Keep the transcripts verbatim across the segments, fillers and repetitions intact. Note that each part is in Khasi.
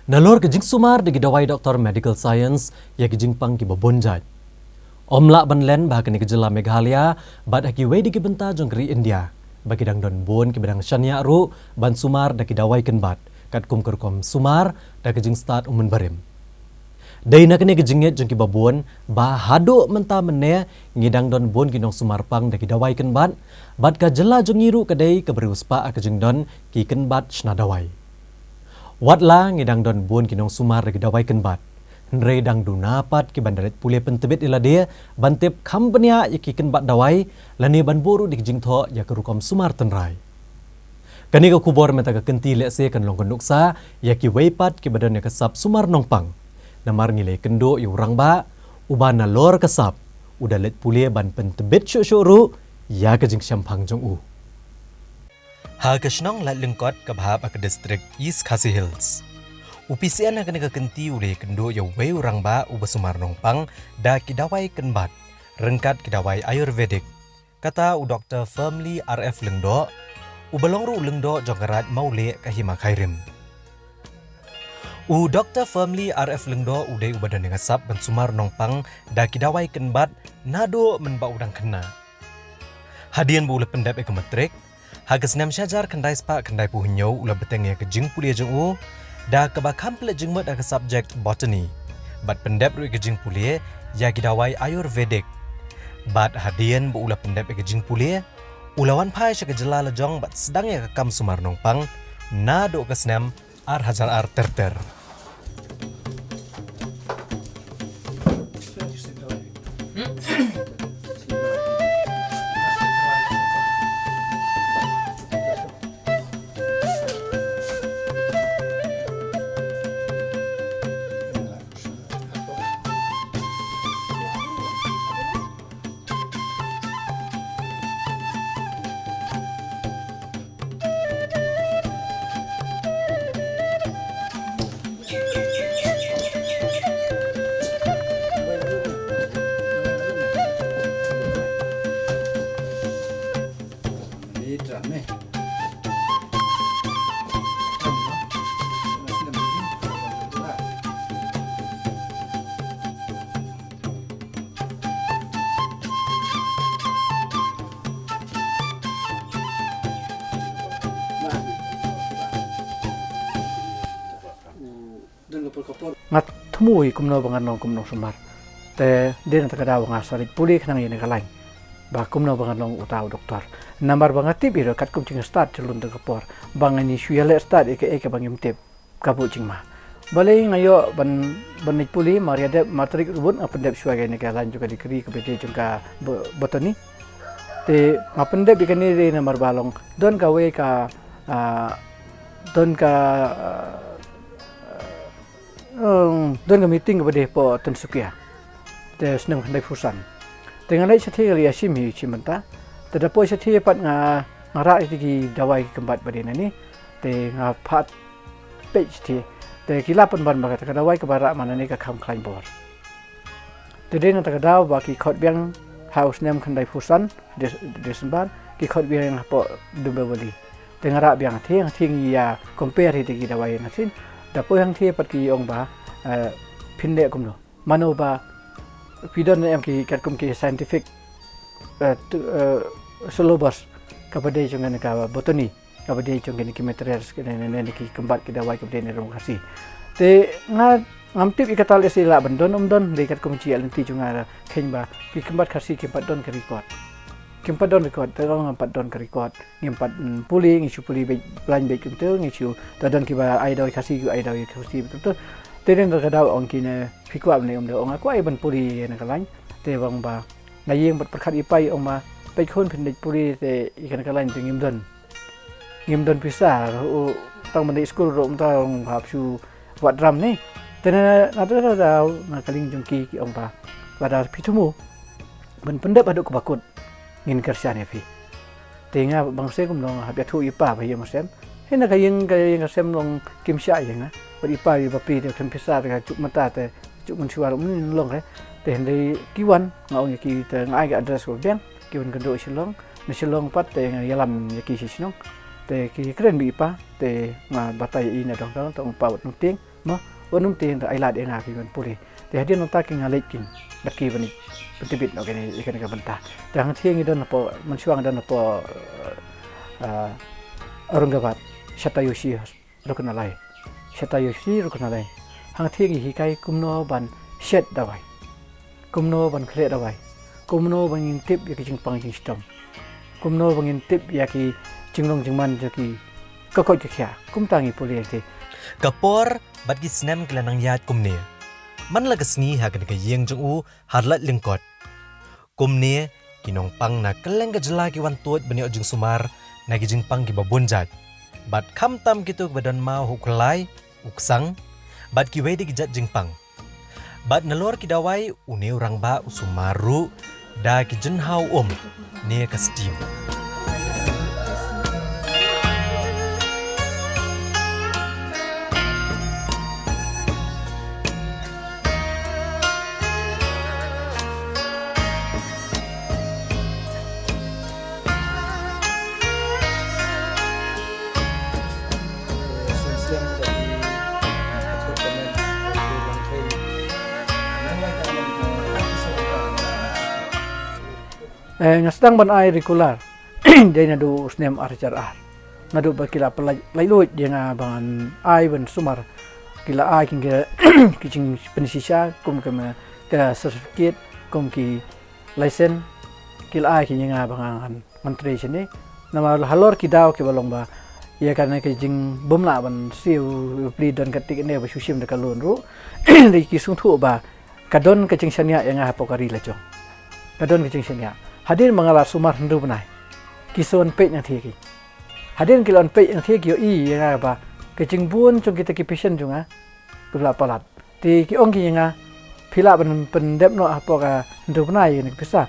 Nalor ka jingsumar da ki dawai doktor medical science ïa ki jingpang kiba bun jait, ym lah ban len ba ha kane ka jylla Meghalaya bad ha kiwei de ki bynta jong ka ri India ba ki dang don bun kiba dang shaniah ruh ban sumar da ki dawai kynbat katkum ka rukom sumar da ka jingstad u mynbarim. Dei na kane ka jingngeit jong kiba bun ba haduh mynta mynne ngi dang don bun ki nongsumar pang da ki dawai kynbat, bad ka jylla jong ngi ruh ka dei kaba riewspah ha ka jingdon ki kynbat shna dawai. Wat la ngi dang don bun ki nongsumar da ki dawai kynbat, hynrei dang duna pat ki ban da leit pule pyntbit ïa lade ban tip kham bniah ïa ki kynbat dawai lane ban buh ruh da ki jingthoh ïa ka rukom sumar tynrai. Kane ka khubor mynta ka kynti lehse kan long ka nuksa ïa kiwei pat kiba don ïa ka sap sumar nongpang. Namar ngi la ïakynduh ïa u rangbah uba nalor ka sap u da leit pule ban pyntbit shuh shuh ruh ïa ka jingshemphang jong u. Ha ka shnong Laitlyngkot kaba hap ha ka distrik East Khasi Hills, u P C N ha kane ka kynti u la ïakynduh ïa uwei u rangbah uba sumar nongpang da ki dawai kynbat ryngkat ki dawai Ayurvedic. Kata u Doktor Firmly R F Lyngdoh, uba long ruh u lyngdoh jong ka Raid Mawleh ka Hima Khyrim. U Doktor Firmly R F Lyngdoh u dei uba don ïa ka sap ban sumar nongpang da ki dawai kynbat naduh mynba u dang khynnah. Hadien ba u la pyndep ïa ka matrik, ha ka snem shihajar khyndai spah khyndai phew hynñiew u la bteng ïa ka jingpule jong u da kaba kham pynleit jingmut ha ka subject botany, bad pyndep ruh ïa ka jingpule ïa ki dawai Ayurvedic. Bad hadien ba u la pyndep ïa ka jingpule, u la wan phai sha ka jylla lajong bad sdang ïa ka kam sumar nongpang naduh ka snem ar hajar ar ter ter. Nga thmu hi kumno ba ngan long kum nongsumar. Te dei na kata ka daw ba nga sa leit pule khnang ïa kane ka lain ba kumno ba ngan long uta u doktor. Namar ba nga tip hi ruh katkum jingstad jyllun tang ka por ba ngin shu ïaleh stad ïa kaei kaba ngim tip, ka buh jingma. Balei nga ïoh ban, ban leit pule, mar ïadep matrik ruh bun nga pyndep shuwa ïa kane ka lain jong ka degree kaba dei jong ka bo-, botany. Te nga pyndep ïa kane dei namar ba long don kawei ka, ah, don ka, ah, um, don ka meeting kaba dei hapoh Tinsukia. Te snem khyndai phew san. Te nga leit shathie, nga leit ïashim hi shim bynta. Te da poi shathie pat nga, nga rah ïa ki dawai ki kynbat ba dei nangne. Te nga phah peit shathie. Te ki la pynban ba kata ka dawai kaba rah ma nangne ka kham khlaiñ bor. Te dei na kata ka daw ba ki khot biang ha u snem khyndai phew san Des-, December, ki khot biang hapoh Dombivli. Te nga rah biang hangthie, hangthie ngi ïa compare hi te ki dawai hangthie. Da poi hangthie pat ki ong ba, eh, phin leh kumno. Mano ba phi don ne em ki katkum ki scientific, eh, tu, eh, syllabus kaba dei jong kane ka botany, kaba dei jong kine ki materials, kine, ne, ne, ne ki kynbat, ki dawai kaba dei na rum Khasi. Te nga, ngam tip ïa kata lehse lah ban don ym don, dei katkum jingïaid lynti jong nga, kheiñ ba ki kynbat Khasi kim pat don ka record. Kim pat don record, te long ngam pat don ka record. Ngim pat, mm, pule, ngi shu pule beit, blind beit kumta, ngi shu, te don kiba ai dawai Khasi, kiba ai dawai Khasi kumta. Te dei na kata ka daw ong kine, phi kwah ne ym dei, ong nga kwah ban pule ïa kane ka lain. Te ong ba nga ïeng bad pyrkhat ïa i pa, ong ma, peit khun, phin leit pule te ïa kane ka lain te ngim don. Ngim don pisa, u tang ban leit skul ruh mynta ong hap shu wad drum ne. Te na, na, na, na, na, na ka liang jong ki, ki ong ba lada phi thmu ban pyndep haduh kaba kut, ngin kyrshan ïa phi. Te nga bang shem kumno nga hap ïathuh ïa i pa ba ïa ma shem. Hynda ka ïing, ka ïing ka shem long kim shah ïa nga. Bad i pa ïa bapli te khlem pisa te ka juk mynta te juk mynshuwa ruh ym long re. Te hynda ki wan nga ong ïa ki te nga ai ka address kaba biang, ki wan kynduh Shillong. Na Shillong pat te nga ïalam ïa ki sha shnong. Te ki kren bad i pa te nga batai ïa i na dong dong, te ong pa wat nongtieng. Mo, wat nym te ai lad ïa nga ki ban pule. Te hadien nangta ki nga leit kin, da ki ban pyntbit noh kane ïa kane ka bynta. Te hangtei ngi don hapoh, mynshuwa ngi don hapoh, eh, Aurangabad, Shatayoshi Hos-, Rugnalaya. Shatayoshi Rugnalaya. Hangtei ngi hikai kumno ban shet dawai. Kumno ban khleh dawai. Kumno ban ngin tip ïa ki jingpang jingshitom. Kumno ban ngin tip ïa ki jinglong jingman jong ki, ka koit ka khiah. Kumta ngi pule te. Ka por bad ki snem ki la nang ïaid kumne. Man la ka sngi ha kane ka ïing jong u ha Laitlangkot. Kumne, ki nongpang na kylleng ka jylla ki wan tuid ban ïoh jingsumar na ki jingpang kiba bun jait. Bad khamtam kito kiba don maw ha u khlai, u ksang, bad kiwei de ki jait jingpang. Bad nalor ki dawai, une u rangbah u sumar ruh da ki jynhaw um ne ka steam. Eh, nga sdang ban ai regular. Dei naduh u snem ar hajar ar. Naduh ba ki la pynlait, laitluid ïa nga ban ai ban sumar. Ki la ai ki, ki jingpynshisha, kum ka ma, ka certificate, kum ki license, ki la ai ki ïa nga ba ngan, ngan trei shane. Namar halor ki daw kiba long ba ïa kane ka jingbymlah ban siew pli don ka tik ne ba shu shim da ka loan ruh. Dei ki sngewthuh ba ka don ka jingshaniah ïa nga hapoh ka ri la jong. Ka don ka jingshaniah. Hadien ba nga la sumar hynriew bnai, ki sa wan peit nangtei ki. Hadien ki la wan peit nangtei ki ïohi ïa nga ba ka jingbun jong kita ki patient jong nga ki la palat. Te ki ong ki ïa nga, phi lah ban pyndep noh hapoh ka hynriew bnai ïa kane ka pisa.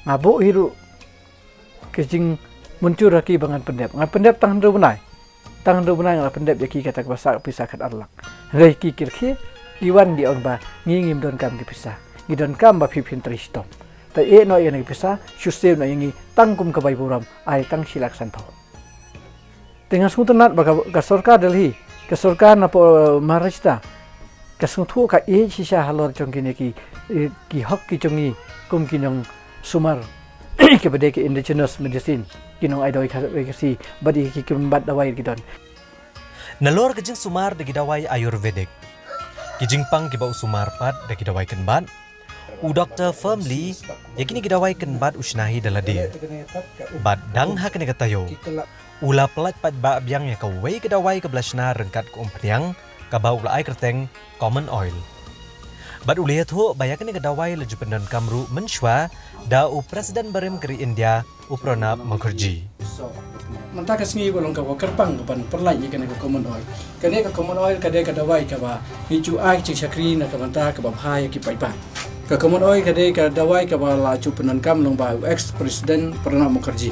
Nga buh hi ruh ka jingmynjur ha ki ba ngan pyndep. Ngan pyndep tang hynriew bnai. Tang hynriew bnai nga la pyndep ïa ki kata kaba sah pisa khat ar lak. Hynrei ki, ki rkhie, ki wan ki ong ba ngi ngim donkam ki pisa. Ngi donkam ba phi phin trei shitom. Te ai noh ïa kane ka pisa, shu siew noh ïa ngi tang kum ka bai burom, ai tang shi lak sanphew. Te nga sngewtynnat ba ka, ka sorkar Delhi, ka sorkar napoh, eh, Maharashtra, ka sngewthuh ka ïeit shisha halor jong kine ki, eh, ki hok ki jong ngi kum ki nongsumar kiba dei ki indigenous medicine, ki nongai dawai Khasi, bad ki kynbat dawai ki don. Nalor ka jingsumar da ki dawai Ayurvedic, ki jingpang kiba u sumar pat da ki dawai kynbat, u Doktor Firmly, ïa kine ki dawai kynbat u shna hi da lade. Bad dang ha kane ka taïew, u la pyllait paidbah biang ïa kawei ka dawai kaba la shna ryngkat ka umphniang, kaba u la ai kyrteng Common Oil. Bad u la ïathuh ba ïa kane ka dawai la ju pyndonkam ruh mynshuwa da u President barim ka ri India, u Pranab Mukherjee. Mynta ka sngi ba long kaba kyrpang kaban pyllait ïa kane ka Common Oil. Kane ka Common Oil ka dei ka dawai kaba ngi ju ai jingshakri na ka bynta kaba bha ïa ki paidbah. Ka Common Oil ka dei ka dawai kaba la ju pyndonkam lyngba u ex President Pranab Mukherjee,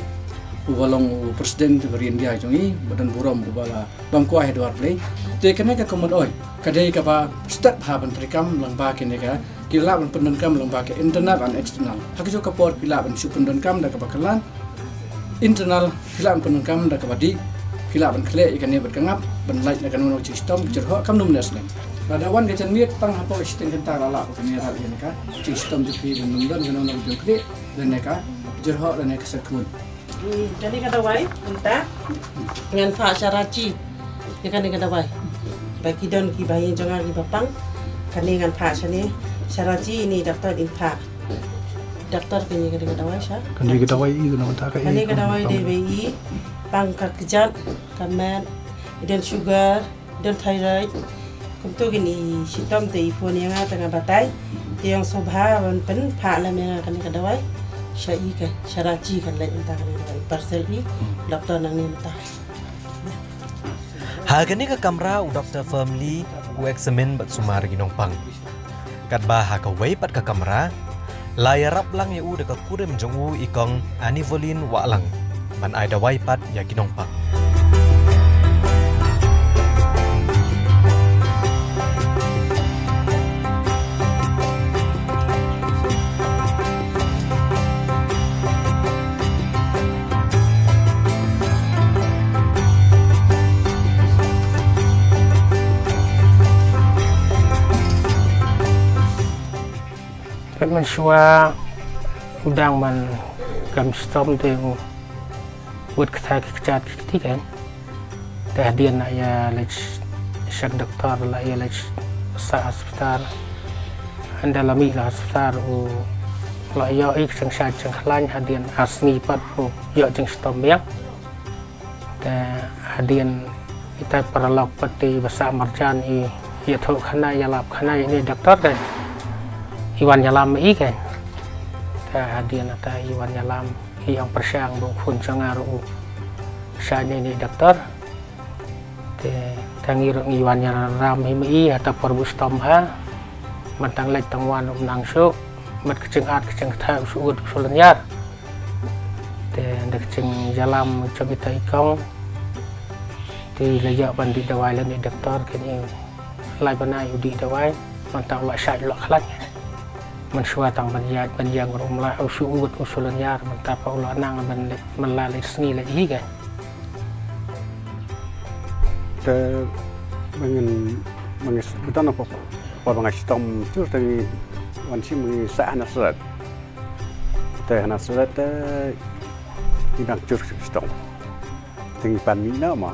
uba long u President ka ri India jong ngi, ba don burom, uba la bam kwai ha dwar Blei. Te kane ka Common Oil ka dei kaba stet bha ban treikam lyngba kine ka, ki lah ban pyndonkam lyngba ka internal and external. Ha kajuh ka por phi lah ban shu pyndonkam da kaba kylla. Internal, phi lah ban pyndonkam da kaba dih, phi lah ban khleh ïa kane bad ka ngap, ban lait na kano kano ka jingshitom, ka jyrhoh, kam nym neh slem. Lada wan ka janmiet tang hapoh ka shiteng kynta la lah ba kane rah ïa ka jingshitom jong phi, ban nym don kano kano ka jingkhleh, lane ka jyrhoh, lane ka syrkhmut. Hmm, kane ka dawai, mynta ngan phah sha Ranchi ïa kane ka dawai. Ba ki don kiba ïeng jong nga kiba pang, kane ngan phah shane sha Ranchi, ine doktor in phah. Doktor, kane ka dei ka dawai sha. Kane ka dawai i, kane ka dawai, kane ka dawai dei ba i pang ka kjat, ka met, i don sugar, don thyroid. Kumto kine ki shitom te i phone ïa nga te nga batai. Te ong sngewbha ban pynphah lem ïa nga kane ka dawai sha i, ka sha Ranchi kan leit mynta kane ka dawai, parcel i. Doktor nangne mynta. Ha kane ka kamra u Doktor Firmly u examine bad sumar ïa ki nongpang. Katba ha kawei pat ka kamra la ïarap lang ïa u da ka kurim jong u, i Kong Anivolin Wahlang, ban ai dawai pat ïa ki nongpang. Mynshuwa u dang man kam shitom te u wut kata ki kjat ki kti kan. Te hadien la ïa leit sha doktor, la ïa leit sha hospital. Hynda la mih la hospital u la ïoh i ka jingshai jingkhlaiñ, hadien ar sngi pat u ïoh jingshitom biang. Te hadien ita paralok pat te ba sah marjan i ïathuh khana, ïalap khana ïa ine i doktor te i wan ïalam ma i kan. Te hadien ata i wan ïalam i ong pyrshang ba u khun jong nga ruh u shah ïa ine i doktor. Te tang i ruh ngi wan ïalam hi ma i hata por ba u shitom ha. Man tang leit tang wan um nang shuh. Mat ka jingat ka jingkthah u shu ud u shu lynñiar. Te da ka jingïalam jong ita i kong te la ïoh ban dih dawai lane doktor, kane lai bnai u dih dawai. Man tang u la shah u la khlaiñ. Mynshuwa tang ban ïaid ban ïeng ruh um lah, u shu ud u shu lynñiar, mynta pat u la nang ban leit, man la leit sngi leit hi kan. Te ba ngin, ba ngin, ba don por, por ba nga shitom jur te ngi wan shim ngi sah ha Nasareth. Te ha Nasareth te ngi dang jur shitom. Te ngi pan mih noh mo.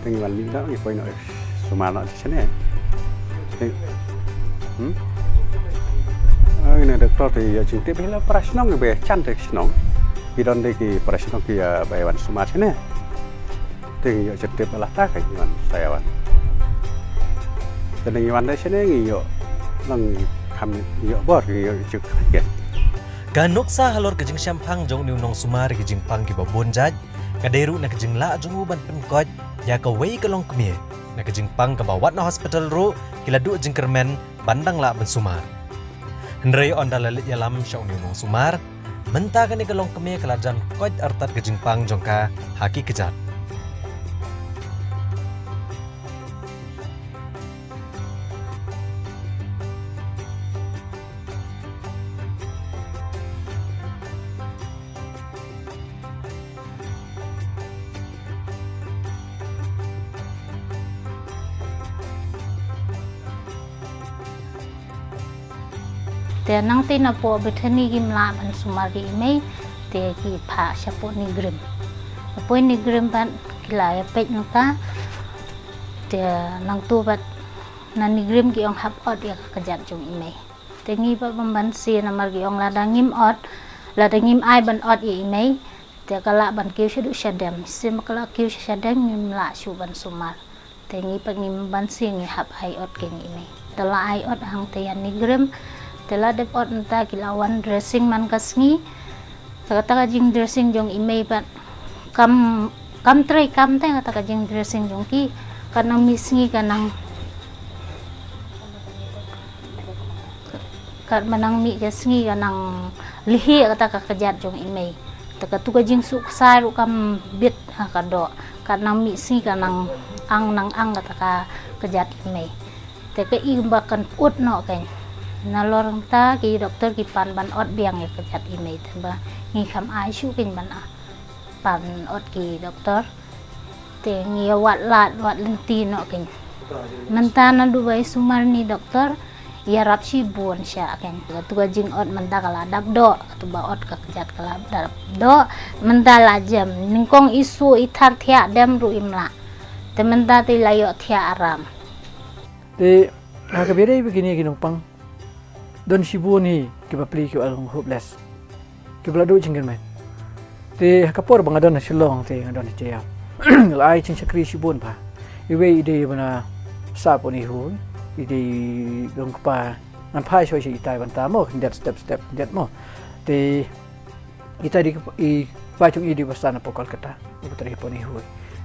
Te ngi pan mih noh, ngi poi noh sumar noh shane. Te, hmm? Ah, ine doktor te ïa jingtip hi la para shnong, ba jan te shnong. Ki don de ki para shnong ki, ah, ba ïa wan sumar shane. Te ngi ïoh jingtip ba la ta ka ngi wan sa ïa wan. Te ngi wan de shane ngi ïoh nang kham ïoh bor, ngi ïoh jingkyrkieh. Ka nuksa halor ka jingshemphang jong une u nongsumar ïa ki jingpang kiba bun jait, ka dei ruh na ka jinglah jong u ban pynkoit ïa kawei ka longkmie. Na ka jingpang kaba wat na hospital ruh ki la duh jingkyrmen ban dang lah ban sumar. Hynrei ynda la leit ïalam sha une u nongsumar, mynta kane ka longkmie ka la jan koit artat ka jingpang jong ka ha ki kjat. Te nangta napoh Bethany kim lah ban sumar ïa i mei, te ki phah shapoh NEIGRIHMS. Napoh NEIGRIHMS pat ki la ïa peit na ka, te nangta pat na NEIGRIHMS ki ong hap ot ïa ka kjat jong i mei. Te ngi pat bym banse namar ki ong lada ngim ot, lada ngim ai ban ot ïa i mei, te ka lah ban kiew shaduh shadem. Shisien ba ka la kiew sha shadem ngim lah shuh ban sumar. Te ngi pat ngim banse, ngi hap ai ot kein ïa i mei. Te la ai ot hangta ïa NEIGRIHMS. Te la dep ot mynta ki la wan dressing man ka sngi. Te kata ka jingdressing jong i mei pat kam, kam trei kam te kata ka jingdressing jong ki. Ka nang mih sngi ka nang Katba nang mih ka sngi ka nang lihi kata ka kjat jong i mei. Te katu ka jingsuh ksai ruh kam bit ha ka doh. Kat nang mih sngi ka nang ang nang ang kata ka kjat i mei. Te ka i ba kan pyut noh kein. Nalor kata ki doktor ki pan ban ot biang ïa ka kjat i mei, te ba ngi kham ai shuh kein ban ot. Pan ot ki doktor. Te ngi ïa wad lad wad lynti noh kein. Mynta naduh ba i sumar ïa i doktor, ïarap shibun sha kein. Katu ka jingot mynta ka la dap doh, katu ba ot ka kjat ka la dap doh. Mynta la jem, nyngkong i suh i thar thiah dem ruh im lah. Te mynta te la ïoh thiah aram. Te ha kaba ïadei bad kine ki nongpang, don shibun hi kiba plie kiba long hopeless, kiba la duh jingkyrmen. Te ha ka por ba nga don ha Shillong te nga don ha Jaiaw, nga la ai jingshakri shibun bha. Iwei i dei ba na sah pun i hu, i dei long kpa, ngan phai shoi sha itai bynta mo, khyndiat step step khyndiat mo. Te itai i dei i kpa jong i dei ba sah na pdeng Kolkata, u ba trei pun i hu.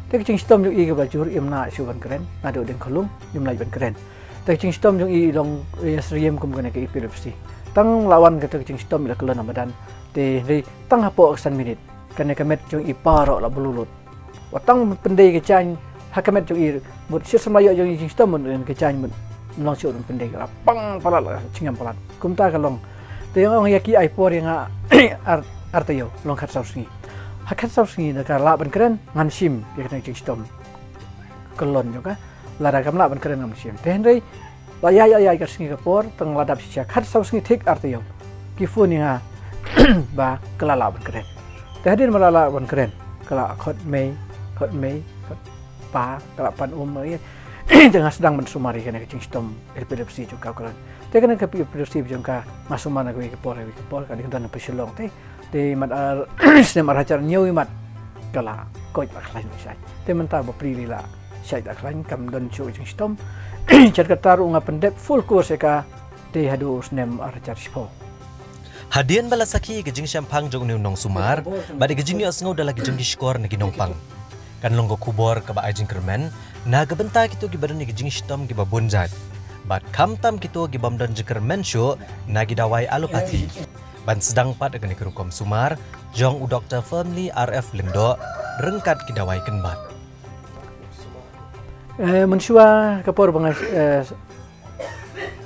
Te ka jingshitom jong i kaba jur im lah shuh ban kren, naduh ding khlung im lah ban kren. Te ka jingshitom jong i long ïa syriem kum kane ka epilepsy. Tang la wan kata ka jingshitom i la kyllon na madan. Te hynrei tang hapoh ka san minit kane ka met jong i baroh la blulut. Wat tang pyndei ka jaiñ ha ka met jong i, mut shisha ma ïoh jong i jingshitom mut ka jaiñ mut long shuh ban pyndei, ka la pang palat, la jingim palat. Kumta ka long. Te nga ong ïa ki ai por ïa nga ar, ar taïew, long khatsaw sngi. Ha khatsaw sngi da ka lah ban kren ngan shim ïa kane ka jingshitom. Kyllon jong ka, lada kam lah ban kren ngam shim. Te hynrei La ïaid, la ïaid ka sngi ka por, tang la dap shisha khatsaw sngi thik ar taïew, ki phone ïa nga ba ka la lah ban kren. Te hadien ba la lah ban kren, ka la khot mei, khot mei, khot pa, ka la pan um ïa. Te nga sdang ban sumar ïa kane ka jingshitom epilepsy jong ka, ka la. Te kane ka epilepsy jong ka, nga sumar na kawei ka por, kawei ka por, ka dang don ha Shillong te. Te mat ar, snem ar hajar hynñiew i mat, ka la koit la khlaiñ shai. Te mynta ba pli la shai la khlaiñ, kam don shuh jingshitom. Shat kata ruh nga pyndep full course ïa ka, te haduh u snem ar hajar shiphew. Hadien ba la sakhi ïa ka jingshemphang jong une u nongsumar bad ïa ka jingïohsngew da la ki jong ki shkor na ki nongpang, kan long ka khubor kaba ai jingkyrmen na ka bynta kito kiba don ïa ka jingshitom kiba bun jait, bad khamtam kito ki bym don jingkyrmen shuh na ki dawai allopathy. Ban sdang pat ïa kane ka rukom sumar jong u Doktor Firmly R F Lyngdoh ryngkat ki dawai kynbat. Eh, mynshuwa ka por ba nga, eh,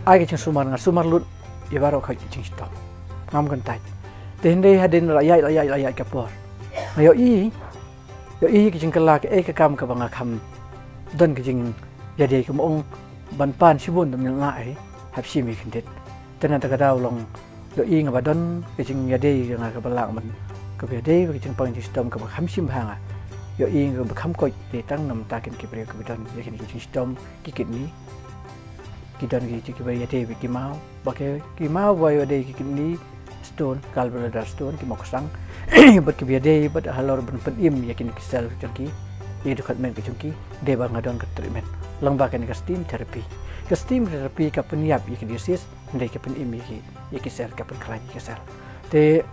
ai ka jingsumar, nga sumar lut ïa baroh ka jingshitom. Ngam kyntait. Te hynrei hadien la ïaid, la ïaid, la ïaid ka por, nga ïohi, ïohi ka jingkylla kaei ka kam kaba nga kham don ka jingïadei, ka mong ban pan shibun da mynta ai hap shim ïa khyndiat. Te na kata ka daw long ïohi nga ba don ka jingïadei ka nga kaba lah ban, kaba ïadei ka jingpang jingshitom kaba kham shim bha nga. Ïohi nga ba kham koit, te tang namar ta kine ki briew kiba don ïa kine ki jingshitom ki kidney, ki don ki jingkiba ïadei bad ki maw, ba ki, ki maw ba ïadei ki kidney stone, gallbladder stone, ki maw ksang, bad kiba ïadei bad halor ban pynim ïa kine ki cell jong ki, ïa ka dukhatmen ka jong ki, dei ba nga don ka treatment lyngba kane ka steam therapy. Ka steam therapy ka pynïap ïa ki disease, hynrei ka pynim ïa ki, ïa ki cell, ka pynkhlaiñ ïa ki cell. Te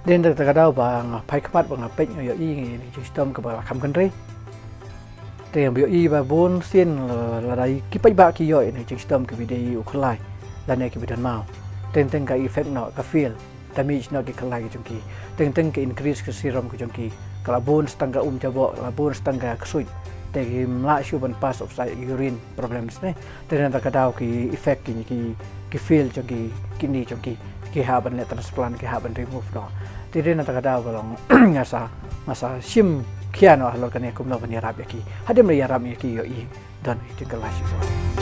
dei na kata ka daw ba nga phai khmat ba nga peit, nga ïohi ïa ka jingshitom kaba kham kynrei. Te nga ïohi ba bun sien la, lada ki paidbah ki ïoh ïa ka jingshitom kaba dei u khyllai lane kaba don maw, teng teng ka effect noh, ka feel damage noh ki khyllai ki jong ki. Teng teng ka increase ka serum ka jong ki. Ka la bun tang ka um jaboh, ka la bun tang ka ksuid. Te kim lah shuh ban pass outside, urine problems ne. Te na kata ka daw ki effect ki, ki, ki fail jong ki kidney jong ki. Ki hap ban leh transplant, ki hap ban remove noh. Te na kata ka daw ba long nga sa, nga sa shim khia noh halor kane, kumno ban ïarap ïa ki. Hadien ba la ïarap ïa ki, ïohi don ka jingkylla shibun.